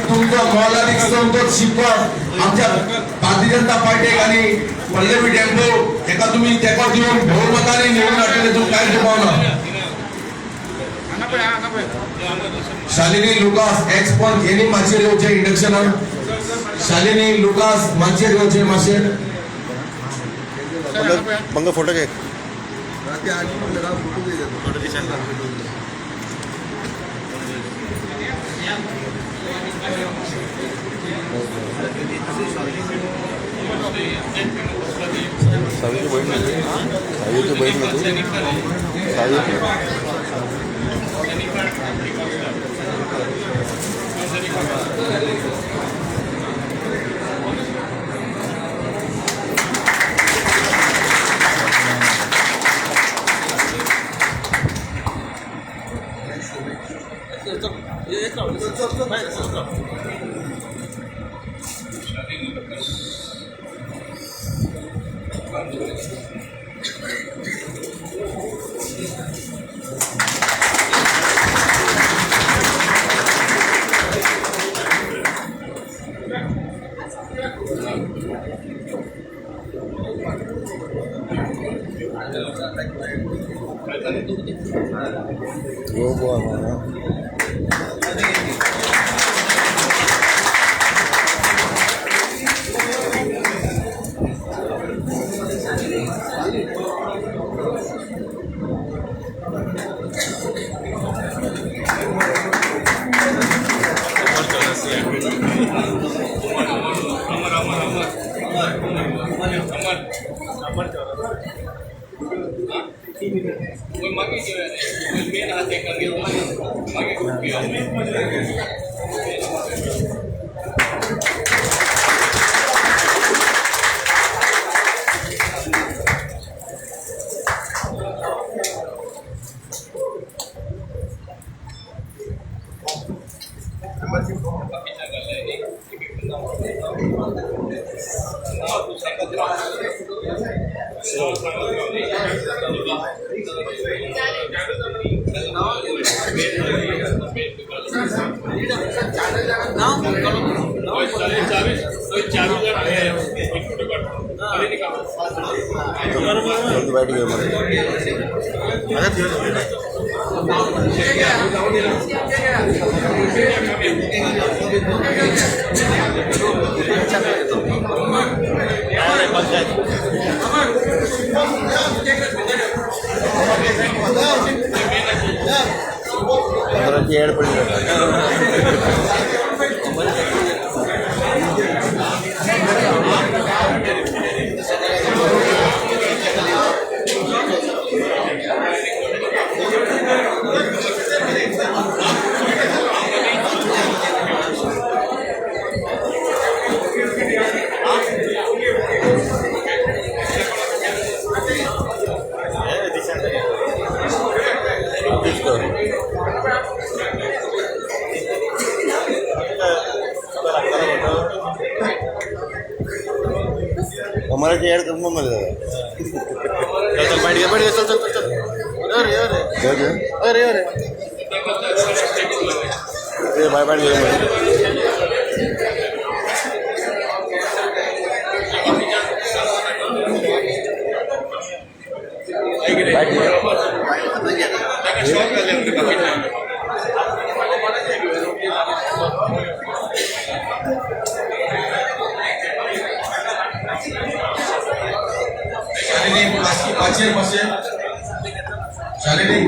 तुमचो मोलादीक संतोष शिकपाक आमच्या भारतीय जनता पार्टीक आनी पल्लवी टेम्पो हेका तुमी तेंको दिवन भोवमतांनी निवडून हाडटले हितून कांयच दुबाव ना. शालिनी लुकास एक्स पंच हेणी माचयेर येवचें इंडक्शनाक. शालिनी लुकास माचयेर येवचें मातशें. पंगा फोटो घे. सावीची बहीण नव्हती, सावीची बहीण नव्हती, सावी. हो बुवा. जल्दी बैठ गए मरे. पंधराची ॲड पडली. तेच कर. मराठी ॲड करून मग मला. चल बैठ गया, बैठ गया, चल चल चल चल, अरे अरे. जाऊ. अरे अरे. ए बाय, बाय गेलं. शालिनी माचयेर मातशें शालिनी.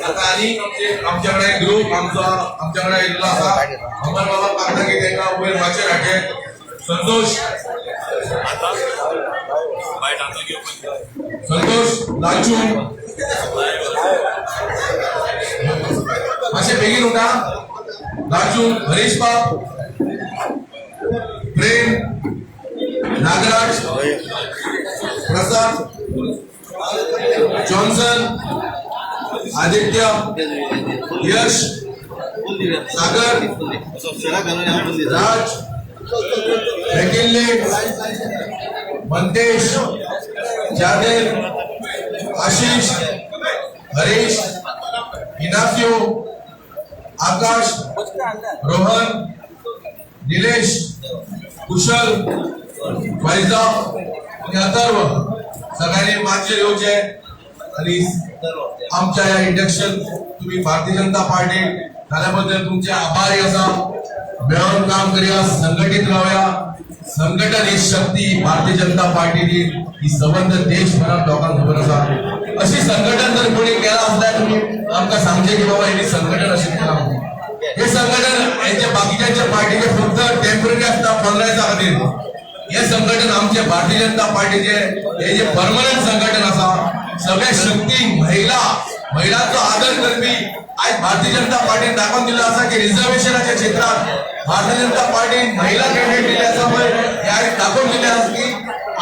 आता आनी आमच्या कडेन एक ग्रुप आमचो आमच्या कडेन आयिल्लो आसा. अमर बाबा मागता की तांकां वयर माचयेर हाडचे. संतोष, संतोष लाचू, मातशें बेगीन उठा. लाचू, हरीश बाब, प्रेम, नागराज, प्रसाद, जॉन्सन, आदित्य, यश, सागर, राज, मेकिल्ले, मंतेश, जादेव, आशिष, हरीश, इनासियो. आकाश, रोहन, निलेश, कुशल, फैजा आणि अथर्व सगळ्यांनी माचयेर येवचे आणि आमच्या ह्या इंडक्शन तुम्ही भारतीय जनता पार्टी जाल्याबद्दल तुमचे आभारी आसा. मेळोन काम करूया, संघटित रावया. संघटन ही शक्ती भारतीय जनता पार्टीची ही संबंद देशभरात लोकांक खबर आसा. अशी संघटन जर कोणी केला आसल्यार तुम्ही आमकां सांगचें की बाबा हेणी संघटन अशें केलां म्हणून. हे संघटन हेंचे बाकीच्या पार्टीचे फक्त टेम्पररी आसता, 15 दिसां खातीर. हे संघटन आमचे भारतीय जनता पार्टीचे हे जे परमनंट संघटन आसा. सगळ्या शक्ती, महिला, महिलांचो आदर करपी. आयज भारतीय जनता पार्टीन दाखोवन दिलं आसा की रिझर्वेशनाच्या क्षेत्रात भारतीय जनता पार्टीन महिला कॅन्डिडेट दिले आसा पळय, हे आयज दाखोवन दिले आसा की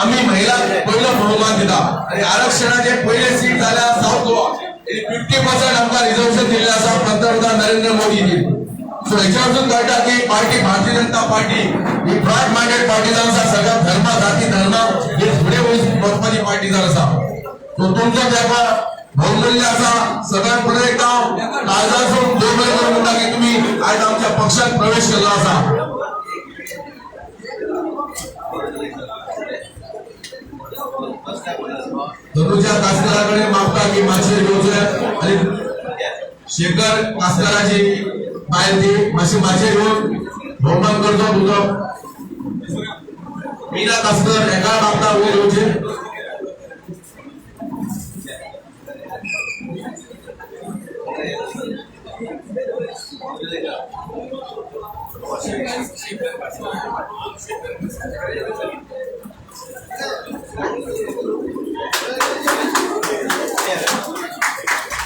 आम्ही महिला पयलो बहुमान दिता. आणि आरक्षणाचे पयले सीट जाल्या साऊथ गोवा, 50% आमकां रिझर्वेशन दिल्लें आसा पंतप्रधान नरेंद्र मोदीजी. सो हेच्यावरसून कळटा की पार्टी, भारतीय जनता पार्टी ही ब्रॉड मायंडेड पार्टी जावन आसा. सगळ्या धर्मा, जाती, धर्मा हे फुडें वचपाची पार्टी जावन आसा. सो तुमचो तेका बहुमूल्य आसा. सगळ्यांत फुडें एकदा हांव काळजासून देव बरें करूं म्हणटा की तुमी आयज आमच्या पक्षात प्रवेश केल्लो आसा. तनुजा कासकराकडे मागता की मातशें येवचें आणि शेखर कासकराची बायल ती मातशी माचयेर येवन भोवमान करचो तुजो. मीना कासकर हेका मागता वयर येवचें.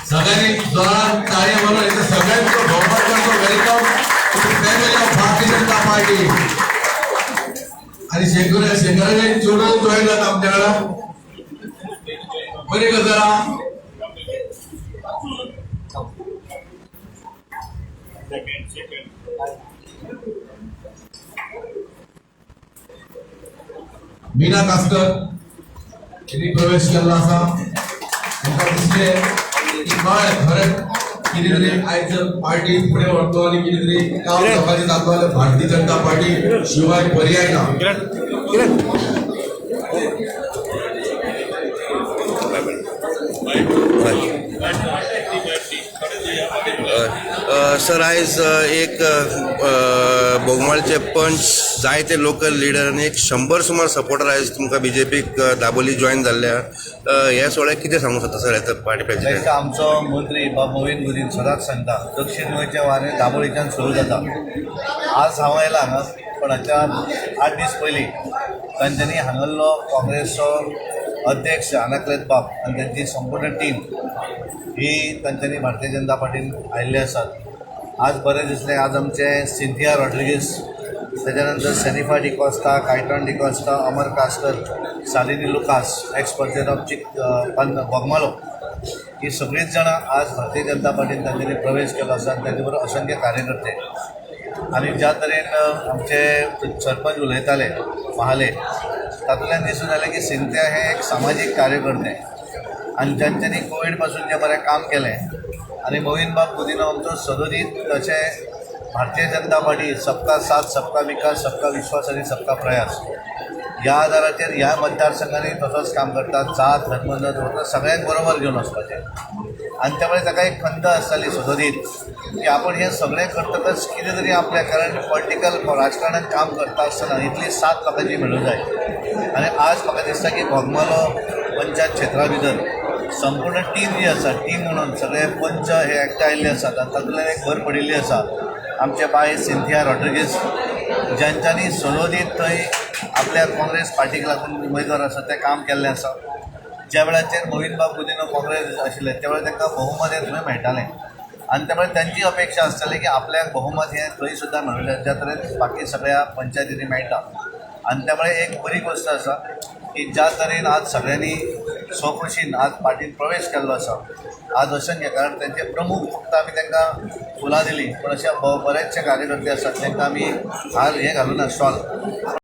सगळ्यांनी जोरात टाळयो मारून इथे सगळ्यांचो भोवमान करतो. Welcome to family of Bharatiya Janata Party. आणि शेखर, शेखराचे चेडूं जॉईन जाता आमच्या कडेन. बरी गजाल आहा. मीना कासकर यांनी प्रवेश केल्लो आसा. तांकां दिसलें की हय, खरें कितें तरी आयज पार्टी फुडें व्हरतलो आनी कितें तरी काम लोकांचें जातलो जाल्यार भारतीय जनता पार्टी शिवाय पर्याय ना. किरण. सर, आयज एक बोगमाळचे पंच, जायते लोकल लिडर आनी एक 100 सुमार सपोर्टर आयज तुमकां बीजेपीक दाबोली जॉयन जाल्ले आहा. ह्या सुवाळ्याक कितें सांगूंक सोदता sir as a party president? तांकां आमचो मंत्री बाब मोहीन गुदीन सदांच सांगता, दक्षीण गोंयचें वारें दाबोळीच्यान सुरू जाता. आज हांव आयला हांगा, पण हाच्या 8 दीस पयलीं तांच्यांनी हांगासरलो काँग्रेसचो अध्यक्ष अनाक्लेत बाब आनी तांची संपूर्ण टीम ही तांच्यांनी भारतीय जनता पार्टीन आयिल्ले आसात. आज बरें दिसलें. आज आमचे सिंथिया रॉड्रिगीस, तेच्या नंतर Senifa D'Costa, Kayton D'Costa, Amar Kaskar, Salini Lucas, ex president of चिक बोगमालो, ही सगळींच जाणां आज भारतीय जनता पार्टीन तांच्यांनी प्रवेश केलो आसा आनी तांचे बरोबर असंख्य कार्यकर्ते. आनी ज्या तरेन आमचे सरपंच उलयताले महाले, तातूंतल्यान दिसून आयलें की सिंथिया हें एक सामाजीक कार्यकर्ते आनी तांच्यांनी कोवीड पासून जें बरें काम केलें. आनी मोहीन बाब गुदिन्हो आमचो सदोदीत तशें भारतीय जनता पार्टी सबका साथ, सबका विकास, सबका विश्वास आनी सबका प्रयास ह्या आदाराचेर ह्या मतदारसंघांनी तसोच काम करता. जात धर्म न दवरता सगळ्यांक बरोबर घेवन वचपाचें. आनी त्यामुळे ताका एक खंत आसताली सदोदीत की आपण हें सगळें करतकच कितें तरी आपल्या, कारण पॉलिटिकल राजकारणात काम करता आसतना इतली साथ लोकांची मेळूंक जाय. आनी आज म्हाका दिसता की बोगमालो पंचायत क्षेत्रा भितर संपूर्ण टीम जी आसा, टीम म्हणून सगळे पंच हे एकठांय आयिल्ले आसात आनी तातूंतल्यान एक भर पडिल्ली आसा. आमचे बाय सिंथिया रॉड्रिगीस ज्यांच्यांनी सदोदीत थंय आपल्या काँग्रेस पार्टीक लागून उमेदवार आसा तें काम केल्लें आसा. ज्या वेळाचेर मोहीन बाब गुदिन्हो काँग्रेस आशिल्ले त्या वेळार तांकां बहुमत हें थंय मेळटालें आनी त्यामुळे तांची अपेक्षा आसताली की आपल्याक बहुमत हें थंय सुद्दां मेळूं ज्या तरेन बाकी सगळ्या पंचायतींनी मेळटा. आनी त्यामुळे एक बरी गोश्ट आसा की ज्या तरेन आज सगळ्यांनी स्वखुशीन आज पार्टीन प्रवेश केल्लो आसा. आज असंख्य, कारण तांचे प्रमुख फक्त आमी तांकां फुलां दिलीं, पूण अशे बरेचशे कार्यकर्ते आसात तांकां आमी हार हें घालूना, स्टॉल.